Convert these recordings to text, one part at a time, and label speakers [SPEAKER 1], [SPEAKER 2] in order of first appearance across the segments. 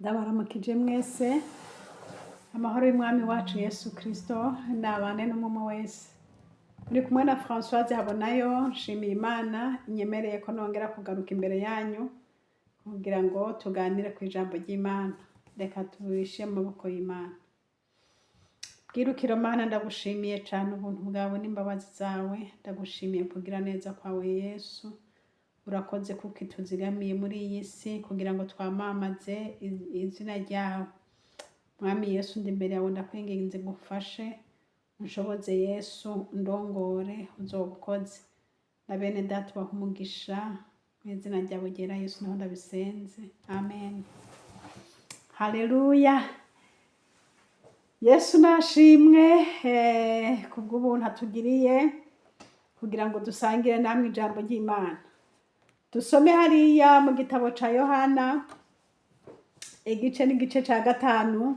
[SPEAKER 1] Ndabaramukije mwese, amahoro y'Umwami wacu Yesu Kristo nabane n'umwe wese. Muri kumwe na Françoise Habonayo. Nshimiye Imana inyemereye ko nongera kugaruka imbere yanyu kugira ngo tuganire ku ijambo ry'Imana. Reka tubishe mu maboko y'Imana. Bwirukiro Mana, ndagushimiye cyane ubuntu bwawe n'imbabazi zawe. Ndagushimiye kugira neza kwawe, Yesu. Urakoze kuko ituzigamiye muri iyi si kugira ngo twamamaze izina ryawe. Mwami Yesu, ndi imbere yawe, ndakwinginze ngo ufashe, unshoboze Yesu, undongore, uzoba ukoze. Na bene data ubahe umugisha mu izina ryawe ryera Yesu niho ndabisenze, amen. Haleluya! Yesu nashimwe kubw'ubuntu atugiriye kugira ngo dusangire namwe ijambo ry'Imana. Dusome hariya mu gitabo ca Yohana, igice n'igice ca gatanu.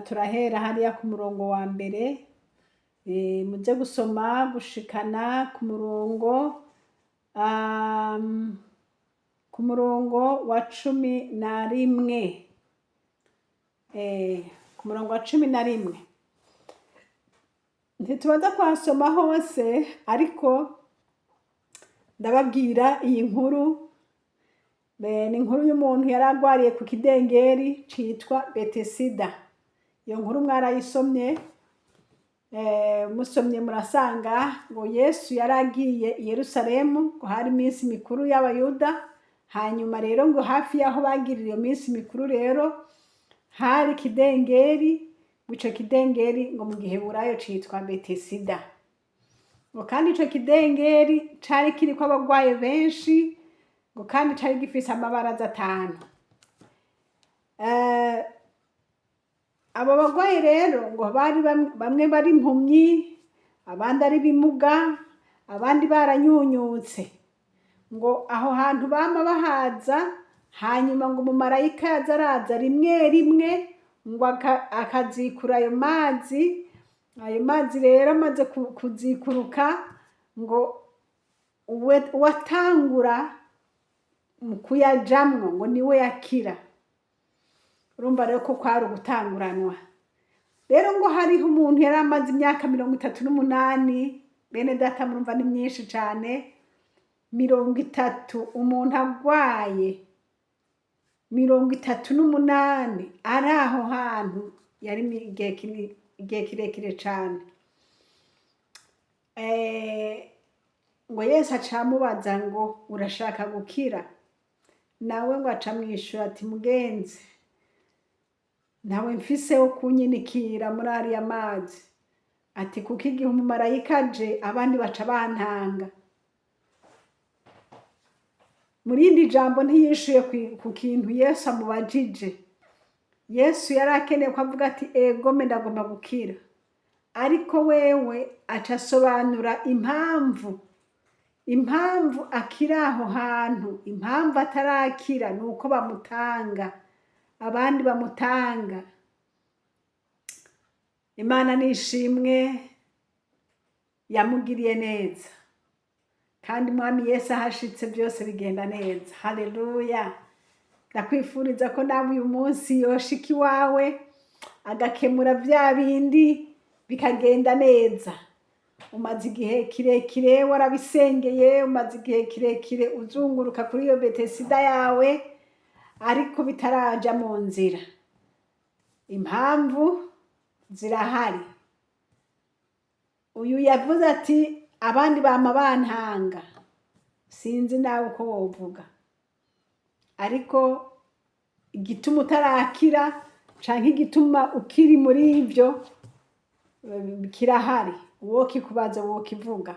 [SPEAKER 1] Turahera hariya ku murongo wa mbere. Muze gusoma gushikana ku murongo wa 11. Ku murongo wa 11 ntitubaza kuhasoma hose, ariko ndababwira iyi nkuru. Ni inkuru y'umuntu yari agwariye ku kidengeri citwa Betesida. Iyo nkuru mwarayisomye. Musomye murasanga ngo Yesu yari agiye i Yerusalemu, ngo hari iminsi mikuru y'Abayuda. Hanyuma rero ngo hafi y'aho bagirira iyo minsi mikuru rero hari ikidengeri. Ngo ico kidengeri ngo mu giheburayo citwa Betesida. Ngo kandi ico kidengeri cari kiriko abagwayi benshi, ngo kandi cari gifise amabaraza atanu. Abo bagwayi rero ngo bari bamwe bari impumyi, abandi ari bimuga, abandi baranyunyutse. Ngo aho hantu bama bahaza. Hanyuma ngo umumarayika yaza araza rimwe rimwe, ngo akazikura ayo mazi. Ayo mazi rero amaze kuzikuruka, ngo uwatangura mu kuyajamwo ngo niwe yakira. Urumva rero ko kwari ugutanguranwa. Rero ngo hariho umuntu yari amaze imyaka 38. Bene data, murumva ni myinshi cane, 30. Umuntu agwaye 38 ari aho hantu, yari igihe kirekire cane. Ngo Yesu aca amubaza ngo: "Urashaka gukira?" Nawe ngo aca amwishura ati: "Mugenzi, ntawe mfise wo kunyinikira muri ariya mazi," ati "kuko igihe umumarayika aje, abandi baca bantanga." Mu rindi jambo, ntiyishuye ku kintu Yesu amubajije. Yesu yari akeneye ko avuga ati: "Egome, ndagomba gukira." Ariko wewe aca asobanura impamvu akiri aho hantu. Impamvu atarakira ni uko bamutanga, abandi bamutanga. Imana nishimwe, yamugiriye neza. Kandi Mwami Yesu ahashitse, byose bigenda neza. Haleluya! Ndakwifuriza ko nawe uyu munsi yoshika iwawe, agakemura bya bindi, bikagenda neza. Umaze igihe kirekire warabisengeye, umaze igihe kirekire uzunguruka kuri iyo Betesida yawe, ariko bitaraja mu nzira. Impamvu zirahari. Uyu yavuze ati: "Abandi bama bantanga." Sinzi nawe uko wovuga, ariko igituma utarakira canke igituma ukiri muri ivyo kirahari. Uwo kikubaza wokivuga.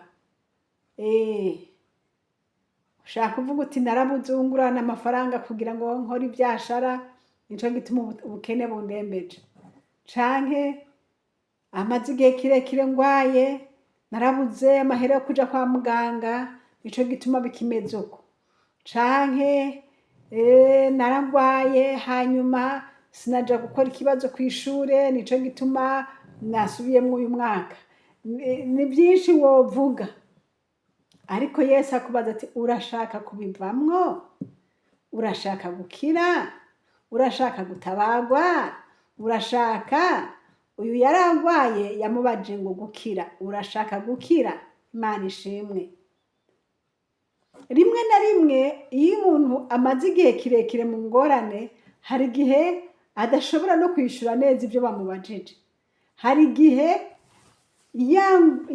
[SPEAKER 1] Ushaka kuvuga uti: "Narabuzungurana amafaranga kugira ngo nkore ivyashara, nico gituma ubukene bundembeje," canke "Amaze igihe kirekire ngwaye, narabuze amahera yo kuja kwa muganga, nico gituma bikimeze uko," canke "Naragwaye, hanyuma sinaja gukora ikibazo kw'ishure, nico gituma nasubiyemwo uyu mwaka." Ni vyinshi wovuga, ariko Yesu akubaza ati: "Urashaka kubivamwo? Urashaka gukira?" Urashaka gutabagwa? Urashaka? Uyu yaragwaye yamubajije ngo gukira. Urashaka gukira? Imana ishimwe. Rimwe na rimwe iyo umuntu amaze igihe kirekire mu ngorane, hari igihe adashobora no kwishura neza ibyo bamubajije. Hari igihe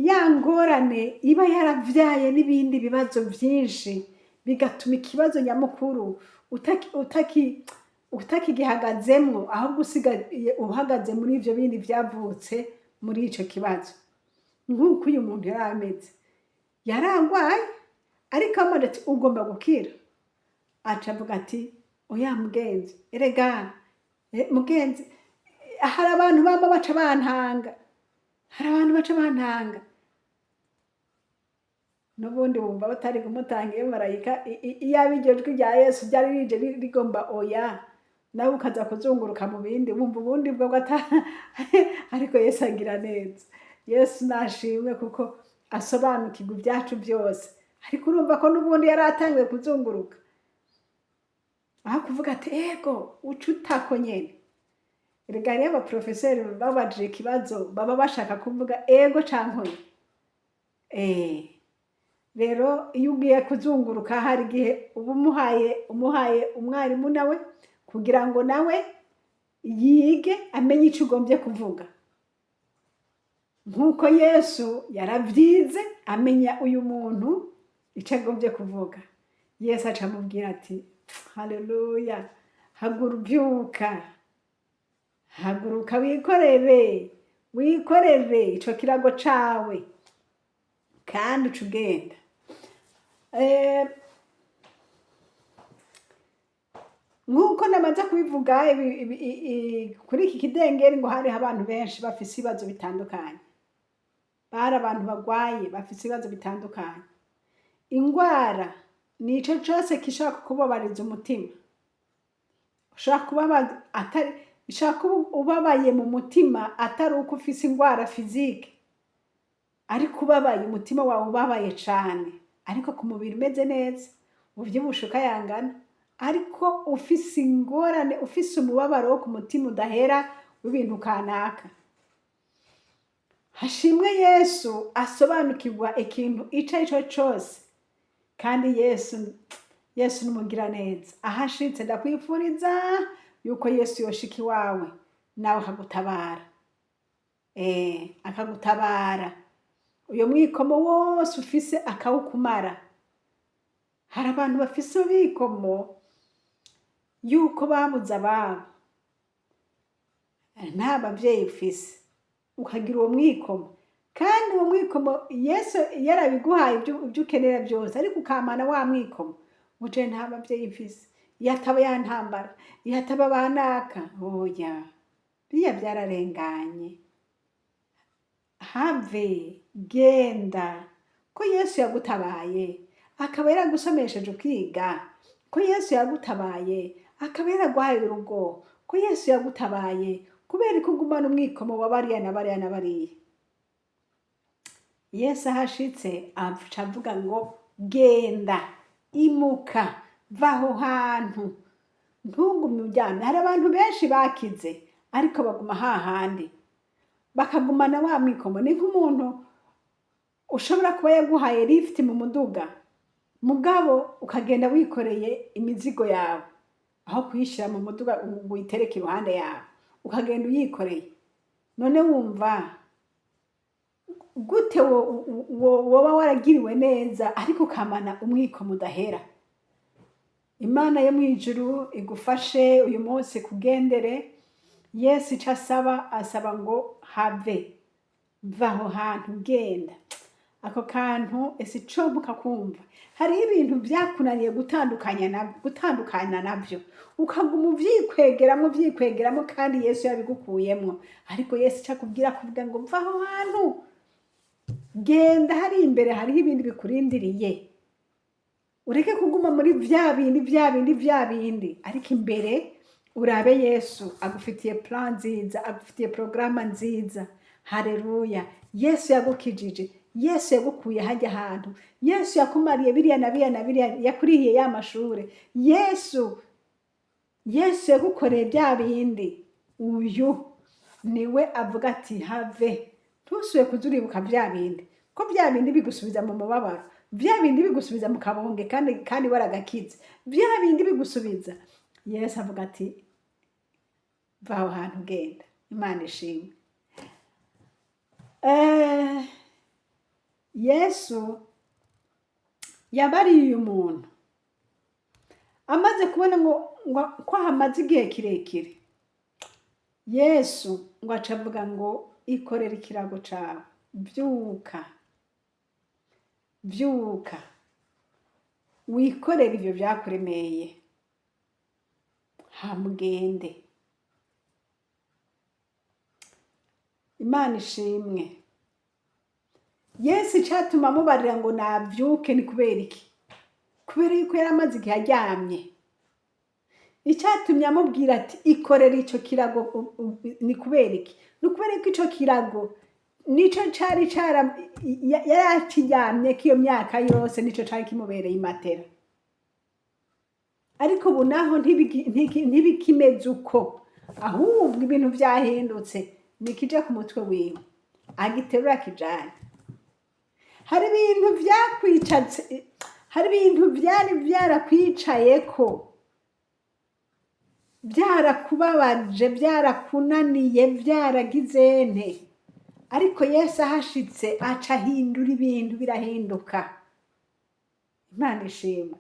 [SPEAKER 1] ya ngorane iba yaravyaye n'ibindi bibazo vyinshi, bigatuma ikibazo nyamukuru utakigihagazemwo, ahubwo usigaye uhagaze muri ivyo bindi vyavutse muri ico kibazo. Nk'uko uyu muntu yari ameze, yaragwaye, ariko amubwira ati ugomba gukira, aca avuga ati oya mugenzi, erega mugenzi, hari abantu bama baca bantanga, hari abantu baca bantanga. N'ubundi wumva batari kumutanga iyo marayika iyaba iryo jwi rya Yesu ryari rije rigomba oya, nawe ukaza kuzunguruka mu bindi, wumva ubundi bwo ata. Ariko Yesu agira neza. Yesu nashimwe kuko asobanukirwa ibyacu byose. Ariko urumva ko n'ubundi yari atangiye kuzunguruka, aho kuvuga ati ego uca utako nyene. Erega rero abaprofeseri babajije ikibazo baba bashaka kuvuga ego canke oya. Rero iyo ugiye kuzunguruka, hari igihe uba umuhaye umwarimu nawe kugira ngo nawe yige amenye ico ugombye kuvuga. Nk'uko Yesu yaravyize, amenya uyu muntu ico agombye kuvuga. Yesu aca amubwira ati haleluya, hagura uvyuka, haguruka wikorere, wikorere ico kirago cawe kandi uca ugenda. Nk'uko namaze kubivuga, kuri iki kidengeri ngo hariho abantu benshi bafise ibibazo bitandukanye. Bari abantu bagwaye bafise ibibazo bitandukanye. Ingwara ni ico cose gishobora kukubabariza umutima. Ushobora kuba atari, ushobora kuba ubabaye mu mutima atari uko ufise ingwara physique, ariko ubabaye, umutima wawe ubabaye cane, ariko ku mubiri umeze neza, uvyibushe ukayangana, ariko ufise ingorane, ufise umubabaro wo ku mutima udahera w'ibintu kanaka. Hashimwe Yesu asobanukirwa ikintu ico ari cyo cose. Kandi Yesu n'umugiraneza. Ahashitse ndakwifuriza yuko Yesu yoshika iwawe nawe akagutabara, akagutabara uyo mwikomo wose ufise akawukumara. Hari abantu bafise ubikomo yuko babuze ababo, nta bavyeyi ufise, ukagira uwo mwikomo. Kandi uwo mwikomo Yesu yarabiguhaye ibyo ukenera byose, ariko ukamana wa mwikomo uje nta bavyeyi mfise, iyo ataba ya ntambara, iyo ataba banaka. Oya, biriya byararenganye. Have genda, ko Yesu yagutabaye akaba yaragusomesheje ukiga, ko Yesu yagutabaye akaba yaraguhaye urugo, ko Yesu yagutabaye, kubera ko ugumana umwikomo wa bariya na bariya na bariya. Yesu ahashitse aca avuga ngo genda, imuka, va aho hantu, ntugume uryamye. Hari abantu benshi bakize ariko baguma hahandi, bakagumana wa mwikomo. Ni nk'umuntu ushobora kuba yaguhaye lift mu muduga, mugabo ukagenda wikoreye imizigo yawe, aho kuyishyira mu muduga ngo uyitereke iruhande yawe, ukagenda uyikoreye. None wumva gute woba waragiriwe neza ariko ukamana umwikomo udahera? Imana yo mu ijuru igufashe uyu munsi kugendere. Yesu ico asaba, asaba ngo have, va aho hantu, genda. Ako kantu ese ico mukakumva, hariho ibintu vyakunaniye gutandukana navyo, ukaguma uvyikwegeramwo uvyikwegeramwo, kandi Yesu yabigukuyemwo. Ariko Yesu ico akubwira, akubwira ngo va aho hantu, genda, hari imbere hariho ibindi bikurindiriye. Ureke kuguma muri vya bindi, vya bindi, vya bindi, ariko imbere urabe Yesu agufitiye plan nziza, agufitiye porogaramu nziza. Haleluya! Yesu yagukijije, Yesu yagukuye hajya ahantu, Yesu yakumariye biriya na biriya na biriya, yakurihiye ya mashure. Yesu Yesu yagukoreye bya bindi. Uyu niwe avuga ati: "Have, ntusuye kuza uribuka bya bindi, ko bya bindi bigusubiza mu mubabaro, bya bindi bigusubiza mu kabonge kandi waragakize, bya bindi bigusubiza." Yesu avuga ati: "Va aho hantu, ugenda." Imana ishimwe. Yesu yabariye uyu muntu amaze kubona ngo ko hamaze igihe kirekire. Yesu ngo aca avuga ngo: "Ikorere ikirago cawe, vyuka, vyuka wikorere ivyo vyakuremeye, hamugende." Imana ishimwe. Yesu icatuma amubarira ngo navyuke ni kubera iki? Kubera yuko yari amaze igihe aryamye. Icyatumye amubwira ati: "Ikorera ico kirago" ni kubera iki? Ni ukubera ko ico kirago nico cari cara yari akiryamye ko iyo myaka yose, nico cari kimubereye imatera. Ariko ubu naho ntibikimeze uko, ahubwo ibintu vyahindutse. Nikija ku mutwe wiwe, agiterura akijane. Hari ibintu vyakwicatse, hari ibintu vyari vyarakwicayeko, byarakubabaje, byarakunaniye, byaragizente, ariko Yesu ahashitse aca ahindura ibintu, birahinduka. Imana ishimwe.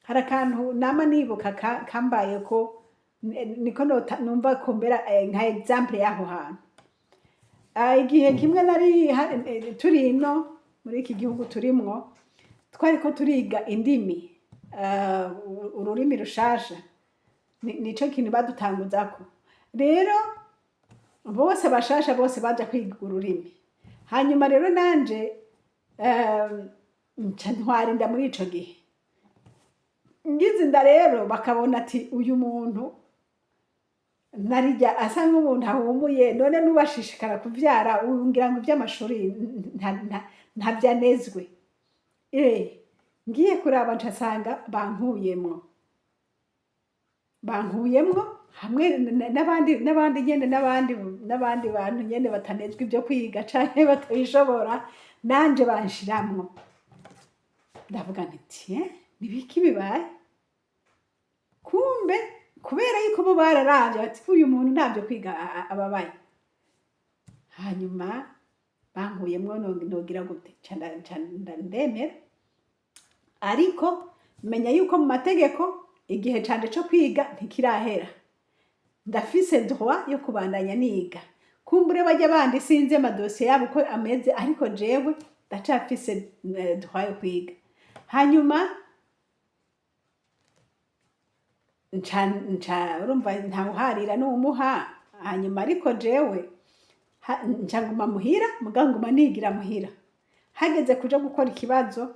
[SPEAKER 1] Hari akantu nama nibuka kambayeko, niko numva kumbera nka exemple y'aho hantu. Igihe kimwe nari turi ino muri iki gihugu turimwo, twariko turiga indimi, ururimi rushasha. Nico kintu badutanguzako. Rero bose bashasha bose baja kwiga ururimi. Hanyuma rero nanje nca ntwara inda. Muri ico gihe ngize inda rero, bakabona ati: "Uyu muntu narijya asa nk'umuntu ahumuye, none nubashishikara kuvyara, ubu ngira ngo ivy'amashuri ntavyanezwe." Ngiye kuraba ncasanga bankuyemwo, bankuyemwo hamwe n'abandi nyene, n'abandi bantu nyene batanezwe ibyo kwiga canke batabishobora, nanje banshiramwo. Ndavuga nti: "Tiens, nibiki bibaye?" Kumbe kubera yuko bo bararavye bati: "Uyu muntu ntavyo kwiga ababaye." Hanyuma bankuyemwo, nogira gute? Nca ndemera, ariko menya yuko mu mategeko igihe canje co kwiga ntikirahera, ndafise droit yo kubandanya niga. Kumbure bajya bandi sinzi amadosiye yabo uko ameze, ariko jewe ndacafise droit yo kwiga. Hanyuma nca urumva ntawuharira n'uwumuha. Hanyuma ariko jewe nca nguma muhira, muga nguma nigira muhira. Hageze kuja gukora ikibazo,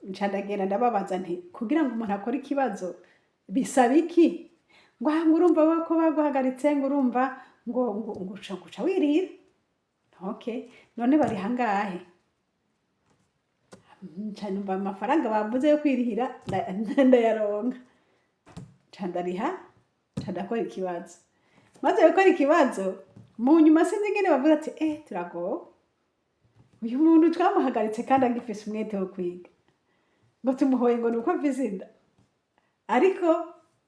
[SPEAKER 1] nca ndagenda ndababaza nti: "Kugira ngo umuntu akore ikibazo bisaba iki?" Ngo: "Ah, ngo urumva we ko baguhagaritse, ngo urumva ngo uca wirira." Okay, none bari hangahe? Nca numva amafaranga bavuze yo kwirihira, ndayaronka, nca ndariha, nca ndakora ikibazo. Maze gukora ikibazo, mu nyuma sinzi ingene bavuze ati: "Eh, turagowe, uyu muntu twamuhagaritse kandi agifise umwete wo kwiga, ngo tumuhoye ngo nuko afise inda." Ariko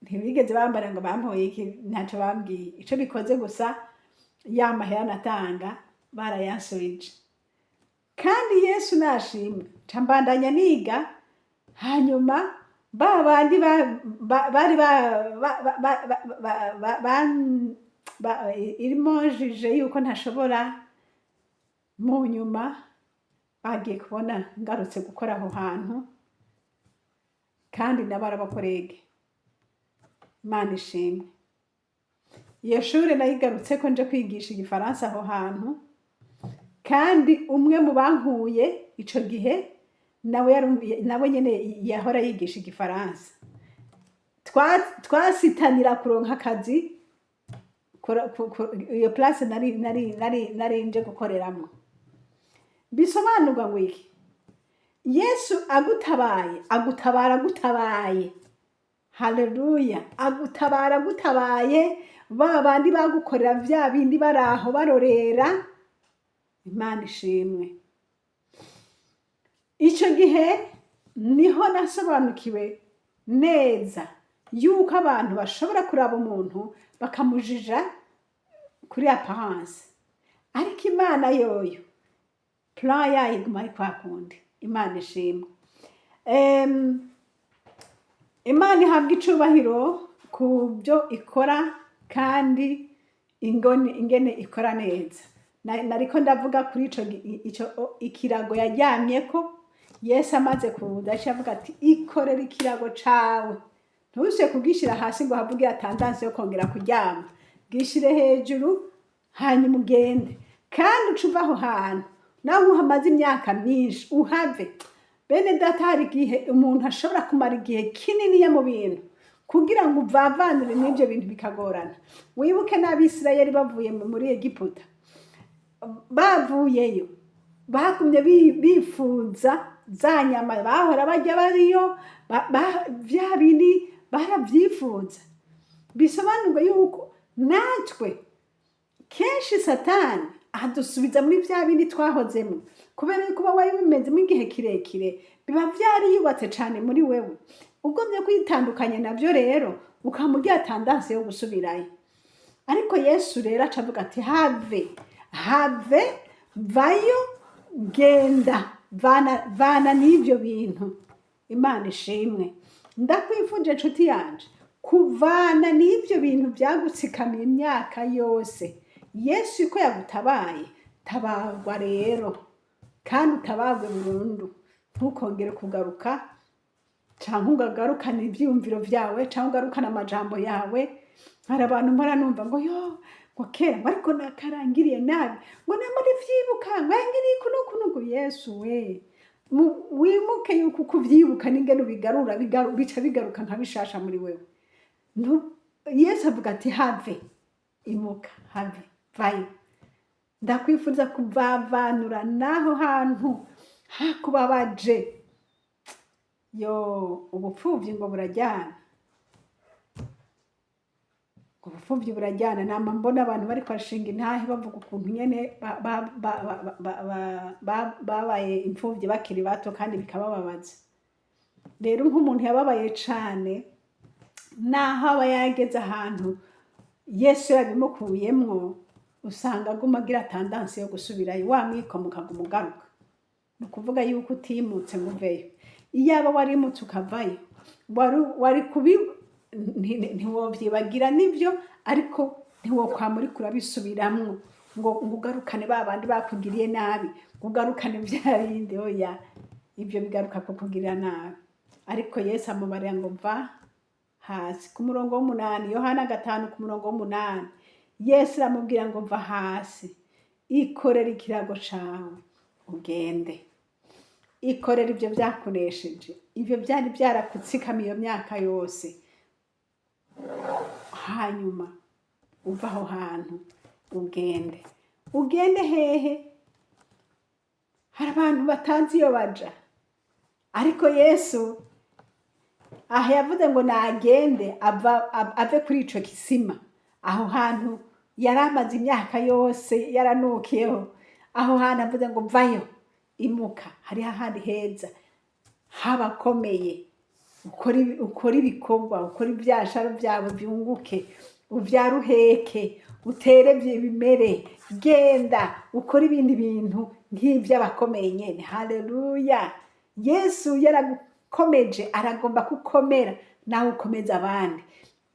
[SPEAKER 1] ntibigeze bambara ngo bampoye iki, ntaco bambwiye. Ico bikoze gusa, ya mahera natanga barayansubije. Kandi Yesu nashimwe, nca mbandanya niga. Hanyuma ba bandi bari irimo jije yuko ntashobora, mu nyuma bagiye kubona ngarutse gukora aho hantu, kandi nabo arabakorege. Imana ishimwe. Iyo shure nayigarutse ko nje kwigisha igifaransa aho hantu, kandi umwe mu bankuye ico gihe nawe nawe nyene yahora yigisha igifaransa. Twasitanira kuronka akazi iyo place nari nje gukoreramwo. Bisobanurwa ngo iki? Yesu agutabaye, agutabara agutabaye. Haleluya! Agutabara agutabaye, ba bandi bagukorera vya bindi baraho barorera. Imana ishimwe. Icyo gihe niho nasobanukiwe neza yuko abantu bashobora kuraba umuntu bakamujija kuri apparence, ariko Imana yoyo plan yayo iguma ari kwa kundi. Imana ishimwe. Imana ihabwa icubahiro ku byo ikora kandi ingene ikora neza. Nariko ndavuga kuri ico ikirago yaryamyeko. Yesu amaze kuza, aciye avuga ati: "Ikorera ikirago cawe, ntuse kugishyira hasi ngo havuge tendance yo kongera kuryama. Gishire hejuru, hanyuma ugende, kandi uce uva aho hantu naho uhamaze imyaka myinshi, uhave." Bene data, hari igihe umuntu ashobora kumara igihe kininiya mu bintu, kugira ngo uvavanure n'ibyo bintu bikagorana. Wibuke n'Abisirayeli bavuye muri Egiputa, bavuyeyo bagumye bifuza za nyama bahora bajya bariyo, bya bindi barabyifuza. Bisobanurwa yuko natwe kenshi Satani adusubiza muri bya bindi twahozemo, kubera yuko uba wari bimezemo igihe kirekire, biba byariyubatse cyane muri wewe. Ugomye kwitandukanya nabyo rero, ukamugira tendance yo gusubirayo. Ariko Yesu rero aca avuga ati: "Have, have, vayo, genda, vana, vana n'ibyo bintu." Imana ishimwe. Ndakwifuje, inshuti yanje, kuvana n'ibyo bintu byagutsikamiye imyaka yose. Yesu ko yagutabaye, tabarwa rero, kandi utabagwe burundu, ntukongere kugaruka, cyangwa ngo ugarukane ibyiyumviro byawe, cyangwa ugarukane amajambo yawe. Hari abantu mpora numva ngo: "Yo, ngo kera ngo ariko nakarangiriye nabi, ngo namara vyibuka, ngo yangiriye uku n'uku n'uku." Yesu we! Wimuke yuko uko uvyibuka n'ingene ubigarura, bica bigaruka nka bishasha muri wewe. Yesu avuga ati: "Have, imuka, have, vayo." Ndakwifuza kuvavanura n'aho hantu hakubabaje. Yo, ubupfuvyi ngo burajyana, ubupfuvyi burajyana. Nama mbona abantu bariko barashinga intahe, bavuga ukuntu nyene babaye imfuvyi bakiri bato, kandi bikabababaza. Rero nk'umuntu yababaye cane, naho aba yageze ahantu Yesu yabimukuyemwo, usanga aguma agira tendance yo gusubirayo. Wa mwikomo ukaguma ugaruka. Ni ukuvuga yuko utimutse ngo uveyo. Iyaba warimutse ukavayo, wari kubi ntiwovyibagira nivyo, ariko ntiwokwama uriko urabisubiramwo ngo ugarukane ba bandi bakugiriye nabi, ngo ugarukane vya bindi. Oya, ivyo bigaruka kukugirira nabi. Ariko Yesu amubarira ngo: "Va hasi." Ku murongo w'8, Yohana 5 ku murongo w'8, Yesu aramubwira ngo: "Va hasi, ikorera ikirago cawe, ugende." Ikorera ibyo byakoresheje, ibyo byari byarakutsikamiye iyo myaka yose, hanyuma uva aho hantu ugende. Ugende hehe? Hari abantu batazi iyo baja, ariko Yesu aha yavuze ngo nagende, ave kuri ico kisima, aho hantu yari amaze imyaka yose yaranukiyeho. Aho hantu avuze ngo: "Vayo, imuka, hariho ahandi heza habakomeye. Ukora ibikorwa, ukora ivyashara byawe byunguke, uvyare, uheke, utere bimere, genda ukore ibindi bintu nk'ivy'abakomeye nyene." Haleluya! Yesu yaragukomeje, aragomba kukomera, nawe ukomeza abandi.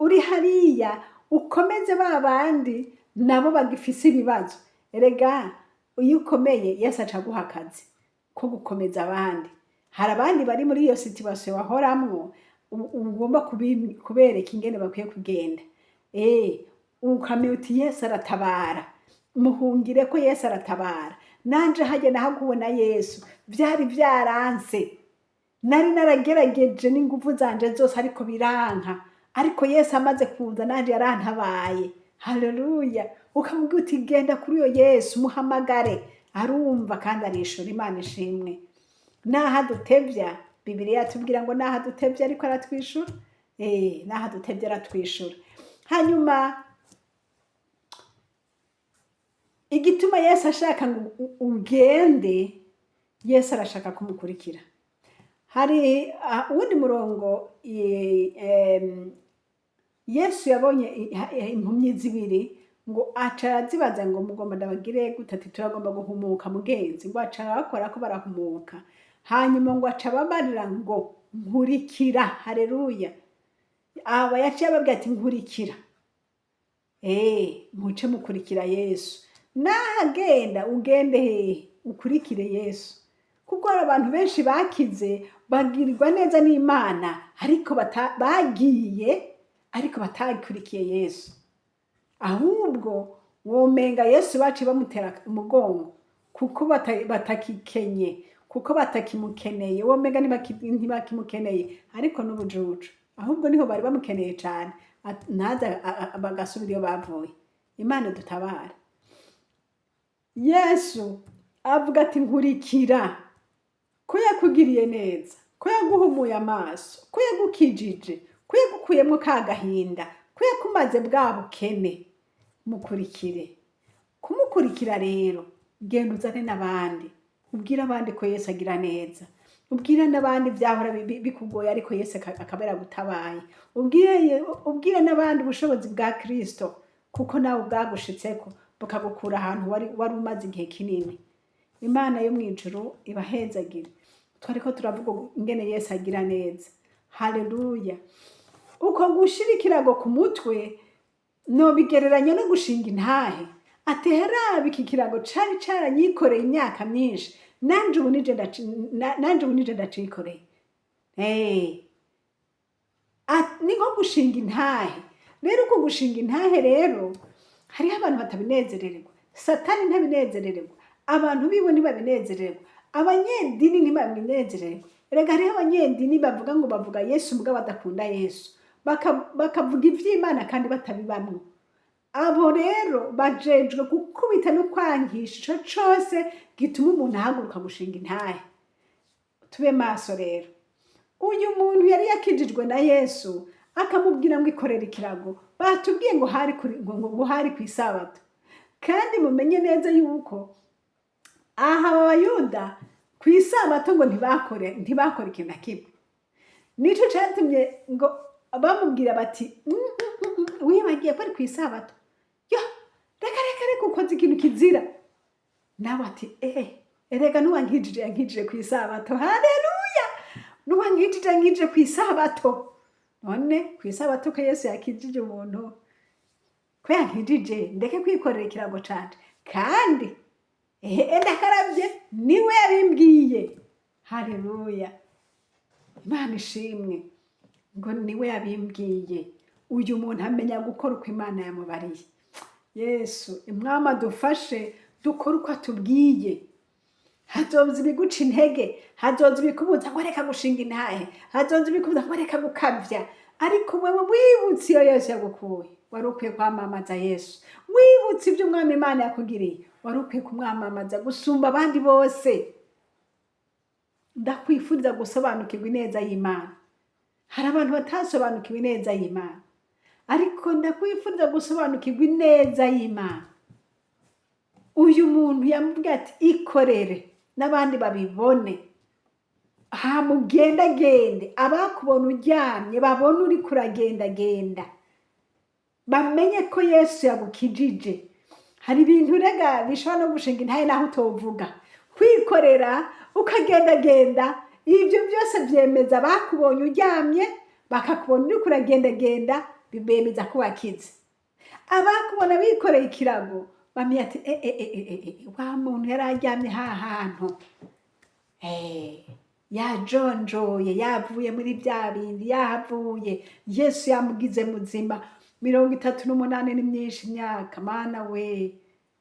[SPEAKER 1] Uri hariya, ukomeze ba bandi nabo bagifise ibibazo. Erega iyo ukomeye, Yesu aca aguha akazi ko gukomeza abandi. Hari abandi bari muri iyo situation wahoramwo, ugomba kubereka ingene bakwiye kugenda. Ukamenya uti: "Yesu aratabara, muhungire ko Yesu aratabara. Nanje hajya nahaguwe na Yesu, vyari vyaranse, nari naragerageje n'inguvu zanje zose ariko biranka, ariko Yesu amaze kuza nanje yarantabaye." Haleluya! Ukamubwira uti: "Genda kuri uyo Yesu, muhamagare, arumva kandi arishura." Imana ishimwe. Naho adutevya, Bibiliya yatubwira ngo naho adutevya ariko aratwishura. Naho dutevye aratwishura. Hanyuma igituma Yesu ashaka ngo ugende, Yesu arashaka kumukurikira. Hari uwundi murongo, Yesu yabonye impumyi zibiri, ngo aca arazibaza ngo: "Mugomba ndabagire gute?" Ati: "Turagomba guhumuka, mugenzi." Ngo aca arabakora ko barahumuka. Hanyuma ngo aca ababarira ngo: "Nkurikira." Haleluya! Aba yaciye ababwira ati: "Nkurikira." Muce mukurikira Yesu. Nahagenda ugende hehe? Ukurikire Yesu, kuko hari abantu benshi bakize, bagirirwa neza n'Imana, ariko bagiye ariko batakurikiye Yesu. Ahubwo womenga Yesu baciye bamutera umugongo kuko batakikenye, kuko batakimukeneye. Womenga ntibakimukeneye, ariko n'ubujuju. Ahubwo niho bari bamukeneye cane. Ntaze bagasubira iyo bavuye. Imana dutabare. Yesu avuga ati: "Nkurikira." Ko yakugiriye neza, ko yaguhumuye amaso, ko yagukijije, ko yagukuyemo ka gahinda, ko yakumaze bwa bukene, mukurikire. Kumukurikira rero, genda uzane n'abandi, ubwire abandi ko Yesu agira neza, ubwire n'abandi byahora bikugoye ariko Yesu akaba yaragutabaye, ubwire n'abandi ubushobozi bwa Kristo, kuko nawe bwagushitseko bukagukura ahantu wari umaze igihe kinini. Imana yo mu ijuru ibahezagire. Twariko turavuga ingene Yesu agira neza. Haleluya! Uko gushira ikirago ku mutwe nobigereranya no gushinga intahe, ati: "Heraba, iki kirago cari caranyikoreye imyaka myinshi, nanje ubu nije ndacikoreye." Ni nko gushinga intahe rero. Uko gushinga intahe rero, hariho abantu batabinezerererwa. Satani ntabinezerererwa, abantu biwe ntibabinezererwa, abanyedini ntibabinezererwa. Erega hariho abanyedini bavuga ngo bavuga Yesu mugabo badakunda Yesu, bakavuga ivy'Imana kandi batabibamwo. Abo rero bajejwe gukubita no kwangisha ico cose gituma umuntu ahaguruka gushinga intahe. Tube maso rero. Uyu muntu yari yakijijwe na Yesu, akamubwira ngo: "Ikorere ikirago." Batubwiye ngo hari kuri, ngo hari ku isabato. Kandi mumenye neza yuko aha aba Bayuda ku isabato ngo ntibakore ikintu na kimwe. Nico catumye ngo bamubwira bati: "Wibagiye ko ari ku isabato? Yo, reka, reka, reka, ukoze ikintu kizira." Nawe ati: "Erega n'uwankijije yankijije ku isabato." Haleluya! N'uwankijije yankijije ku isabato. None ku isabato ko Yesu yakijije umuntu, ko yankijije, ndeke kwikorera ikirago canje? Kandi ehe, ndakaravye, niwe yabimbwiye. Haleluya! Imana ishimwe. Ngo niwe yabimbwiye. Uyu muntu amenya gukora uko Imana yamubariye. Yesu Umwami adufashe dukore uko atubwiye. Hazoza ibiguca intege, hazoza ibikubuza ngo reka gushinga intahe, hazoza ibikubuza ngo reka gukabya. Ariko wewe wibutse iyo Yesu yagukuye, wari ukwiye kwamamaza Yesu. Wibutse ibyo Umwami Imana yakugiriye, wari ukwiye kumwamamaza gusumba abandi bose. Ndakwifuriza gusobanukirwa ineza y'Imana. Hari abantu batasobanukiwe ineza y'Imana, ariko ndakwifuriza gusobanukirwa ineza y'Imana. Uyu muntu yamubwiye ati: "Ikorere n'abandi babibone, hamugendagende, abakubona uryamye babone uri kuragendagenda, bamenye ko Yesu yagukijije." Hari ibintu rega bishobora no gushinga intahe naho utovuga. Kwikorera ukagendagenda, ibyo byose byemeza bakubonye uryamye, bakakubona uri kuragendagenda, bibemeza ko wakize. Abakubona bikoreye ikirago bamenya ati: "E, e, e, e, e, wa muntu yari aryamye ha hantu, yajonjoye, yavuye muri bya bindi, yahavuye, Yesu yamugize muzima." 38 ni myinshi imyaka. Mana we,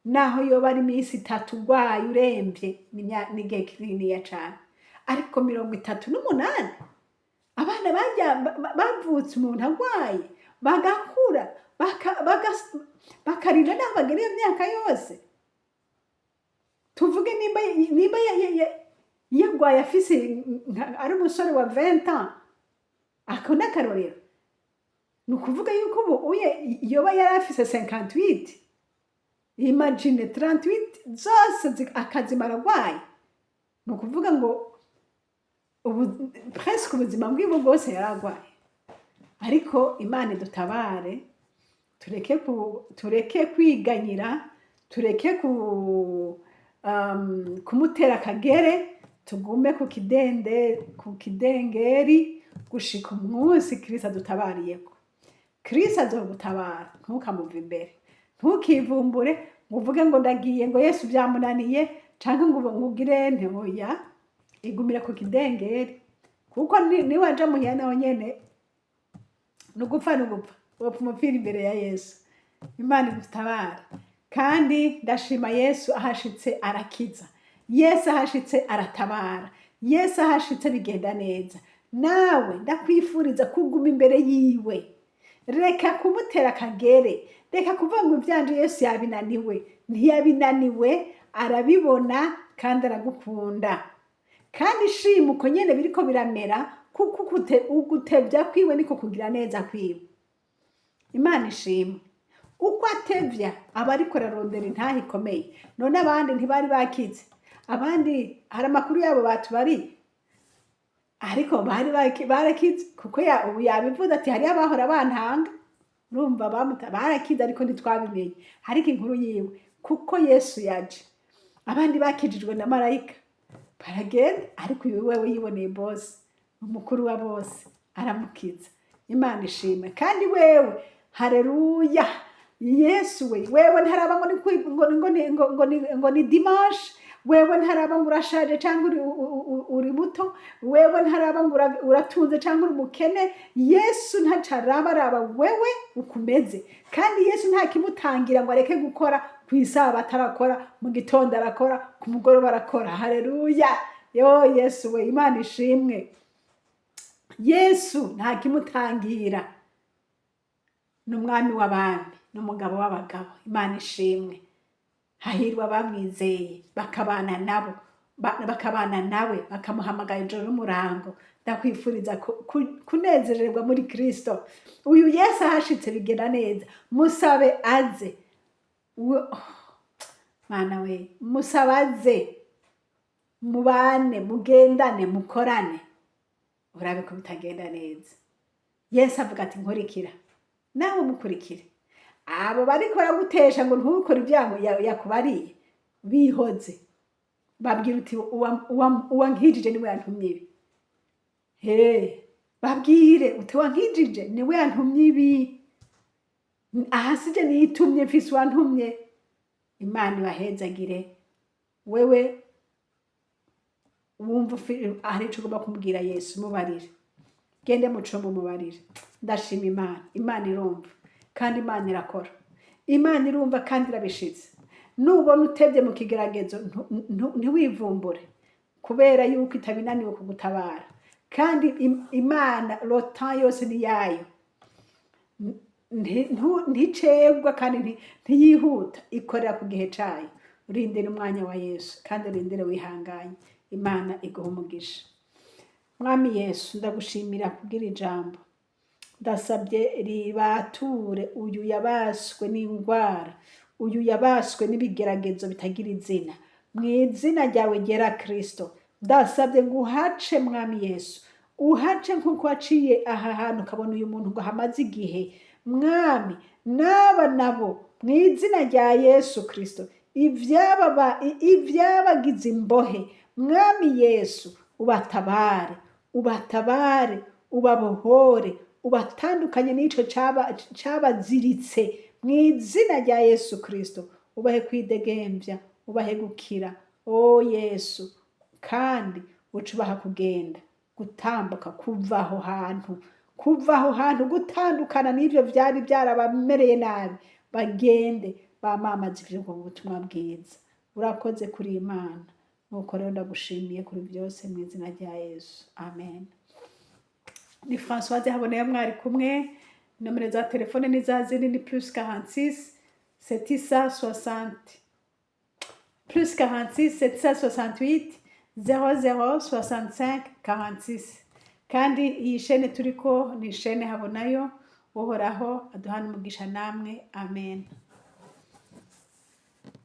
[SPEAKER 1] naho yoba ari iminsi 3 urwaye uremvye, ni igihe kininiya cane. Ariko 38, abana bavutse umuntu arwaye, bagakura, bakarinda naho bagera iyo myaka yose. Tuvuge nimba yarwaye afise ari umusore wa 20 ans, ako ni akarorero. Ni ukuvuga yuko ubu uye yoba yari afise 58. Imagine 38 zose akazimara arwaye. Ni ukuvuga ngo ubu presque ubuzima bwiwe bwose yari arwaye. Ariko Imana idutabare, tureke kwiganyira, tureke kumutera akagere, tugume ku kidengeri gushika umunsi Kristo adutabariyeko. Kristo azogutabara, ntukamuve imbere, ntukivumbure ngo uvuge ngo ndagiye, ngo Yesu byamunaniye, canke ngo ugire nte. Oya, igumire ku kidengeri, kuko niwaja muhira naho nyene nugupfa, nugupfa, wopfa umupira imbere ya Yesu. Imana igutabare. Kandi ndashima Yesu, ahashitse arakiza, Yesu ahashitse aratabara, Yesu ahashitse bigenda neza. Nawe ndakwifuriza kuguma imbere yiwe. Reka kumutera akagere, reka kuvuga ngo ivyanje Yesu yabinaniwe. Ntiyabinaniwe, arabibona kandi aragukunda. Kandi shima uko nyene biriko biramera, kuko ugutevya kwiwe niko kugira neza kwiwe. Imana ishimwe. Uko atevya aba ariko ararondera intahe ikomeye. None abandi ntibari bakize? Abandi hari amakuru yabo batubariye, ariko bari barakize, kuko ubu yabivuze ati hariyo abahora bantanga. Urumva barakize, ariko ntitwabimenye. Ariko inkuru yiwe, kuko Yesu yaje, abandi bakijijwe na marayika baragenda, ariko uyu wewe yiboneye bose, umukuru wa bose aramukiza. Imana ishimwe. Kandi wewe, hareruya, Yesu we, wewe ntaraba ngo ni ngo ni dimanche, wewe ntaraba ngo urashaje cyangwa uri muto, wewe ntaraba ngo uratunze cyangwa uri umukene. Yesu ntacaraba, araba wewe ukumeze. Kandi Yesu nta kimutangira ngo areke gukora. Ku isabato arakora, mu gitondo arakora, ku mugoroba arakora. Hareruya! Yo Yesu we, Imana ishimwe. Yesu nta kimutangira, ni umwami w'abami n'umugabo w'abagabo. Imana ishimwe. Hahirwa abamwizeye, bakabana nabo, bakabana nawe, bakamuhamagara ijoro n'umurango. Ndakwifuriza kunezererwa muri Kristo. Uyu Yesu ahashitse bigenda neza. Musabe aze. Oh, Mana we, musabe aze, mubane, mugendane, mukorane, urabe ko bitagenda neza. Yesu avuga ati nkurikira, nawe mukurikire. Abo bariko baragutesha ngo ntukore ibyago yakubariye, bihoze, babwira uti uwankijije niwe yantumye ibi. He, babwire uti uwankijije niwe yantumye ibi, aha sije nitumye, mfise uwantumye. Imana ibahezagire. Wewe wumva hari ico ugomba kumubwira Yesu, mubarire, gende mu cumba umubarire. Ndashima Imana. Imana irumva kandi Imana irakora. Imana irumva kandi irabishitse. Nubona utevye mu kigeragezo, ntiwivumbure, kubera yuko itabinaniwe kugutabara. Kandi Imana le temps yose ni yayo. Nticegwa kandi ntiyihuta, ikorera ku gihe cayo. Urindire umwanya wa Yesu kandi urindire wihanganye. Imana iguha umugisha. Mwami Yesu, ndagushimira kubwira ijambo. Ndasabye ribature uyu yabaswe n'indwara, uyu yabaswe n'ibigeragezo bitagira izina. Mu izina ryawe ryera Kristo, ndasabye ngo uhace, Mwami Yesu, uhace nk'uko waciye aha hantu ukabona uyu muntu ngo ahamaze igihe. Mwami, n'aba nabo, mu izina rya Yesu Kristo, ibyabagize imbohe, Mwami Yesu, ubatabare, ubatabare, ubabohore, ubatandukanye n'ico cabaziritse. Mu izina rya Yesu Kristo, ubahe kwidegembya, ubahe gukira, o Yesu. Kandi uce ubaha kugenda, gutambuka, kuva aho hantu, kuva aho hantu, gutandukana n'ivyo vyari byarabamereye nabi, bagende bamamaza ivy'ubwo butumwa bwiza. Urakoze kuri Imana. Nuko rero ndagushimiye kuri byose, mu izina rya Yesu, amen. Ni Françoise Haboneye mwari kumwe. Nomero za telefone ni za zindi, ni +46 760, +46 768 00 65 46. Kandi iyi chaîne turiko ni chaîne Habonayo. Uhoraho aduhane umugisha namwe. Amen.